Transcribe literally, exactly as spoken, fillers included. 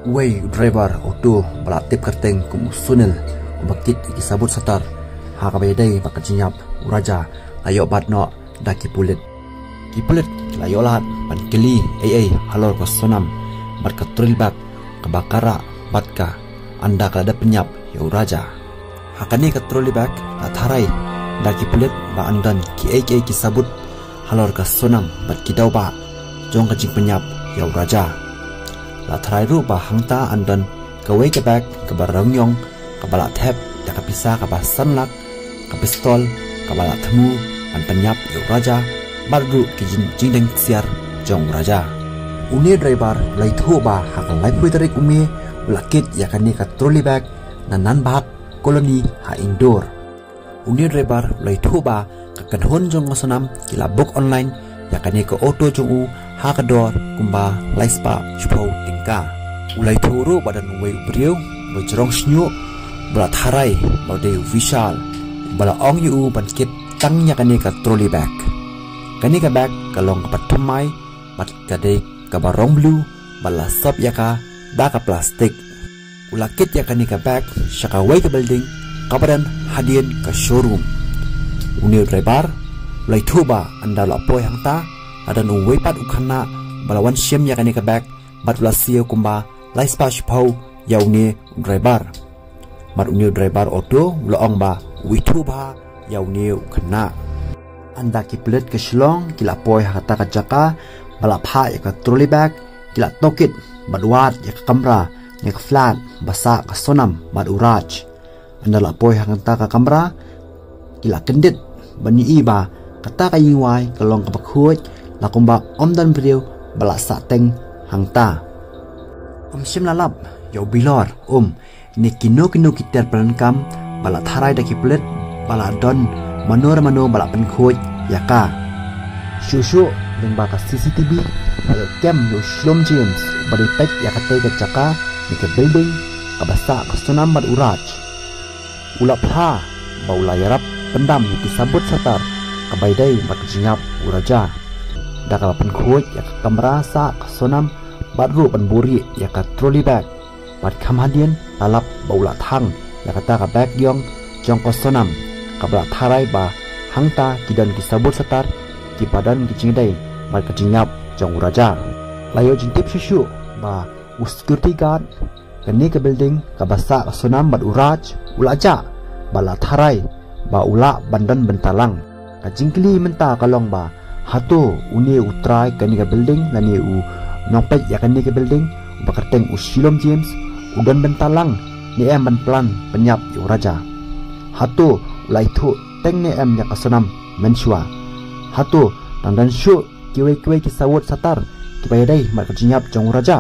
Uwei u driver auto ba la tip kyrteng kum u Sunil, uba kit ïa ki sabut satar ha kaba ïadei bad ka jingïap u Raja, la ïoh bat noh da ki pulit. Ki pulit ki la ïoh lad ban kylli ei ei halor ka Sonam bad ka trolley bag kaba ka rah bad ka, ynda ka la dep pynïap ïa u Raja. Ha kane ka trolley bag la tharai da ki pulit ba yn don kiei kiei ki sabut halor ka Sonam bad ki daw bah jong ka jingpynïap ïa u Raja. La tharai ruh ba hangta yn don kawei ka bag kaba rong ïong, kaba la thep da ka pisa kaba san lak, ka pistol kaba la thmu ban pynïap ïa u Raja, bad ruh ki jing-, jingdeng ksiar jong u Raja. Une u driver u la ïathuh ba ha ka laiphew tarik u May u la kit ïa kane ka trolley bag na Nan Bhag Colony ha Indore. Une u driver u la ïathuh ba ka kynhun jong ka Sonam ki la book online ïa kane ka auto jong u ha ka dor kumba laispah shiphew tyngka. U la ïathuh ruh ba don uwei u briew ba jrong shñiuh ba la tharai ba u dei u Vishal, ba la ong ïa u ban kit tang ïa kane ka trolley bag. Kane ka bag ka long kaba thymmai bad ka dei kaba rong blue bad la sop ïa ka da ka plastik. U la kit ïa kane ka bag sha kawei ka building kaba don hadien ka showroom. Une u driver u la ïathuh ba ynda u la poi hangta, la don uwei pat u khynnah ba la wan shim ïa kane ka bag bad u la siew kumba laispah shiphew ïa une u driver. Bad une u driver auto u la ong ba u ithuh bha ïa une u khynnah. Ynda ki pulit ka Shillong ki la poi ha kata ka jaka ba la phah ïa ka trolley bag, ki la tohkit bad wad ïa ka kamra ne ka flat ba sah ka Sonam bad u Raj. Ynda la poi ha kata ka kamra, ki la kyndit ban ïohi ba kata ka ïingwai ka long kaba khuid, la kumba ym don briew ba la sah teng hangta. Ym shym la lap ïa u bilor, um, ne kino kino ki tiar pyndonkam ba la tharai da ki pulit ba la don mano re mano ba la pynkhuid ïa ka. Shuh shuh lyngba ka C C T V la ïoh kem ïa u Shilom James ba dei peit ïa katei ka jaka ne ka building kaba sah ka Sonam bad u Raj. U la phla ba u la ïarap pyndam ïa ki sabut satar kaba ïadei bad ka jingïap u Raja, da kaba pynkhuid ïa ka kamra sah ka Sonam bad ruh ban buhrieh ïa ka trolley bag. Bad kham hadien la lap ba u la thang ïa kata ka bag ïong jong ka Sonam, kaba la tharai ba hangta ki don ki sabut satar kiba don ki jingïadei bad ka jingïap jong u Raja. La ïoh jingtip shuh shuh ba u security guard kane ka building kaba sah ka Sonam bad u Raj u la jah bad la tharai ba u lah ban don bynta lang. Ka jingkylli mynta ka long ba hato une u trai kane ka building lane u nongpeit ïa kane ka building uba kyrteng u Shilom James u don bynta lang ne em ban plan pynïap ïa u Raja? Hato u la ithuh teng ne em ïa ka Sonam mynshuwa? Hato dang don shuh kiwei kiwei ki sabut satar kiba ïadei bad ka jingïap jong u Raja?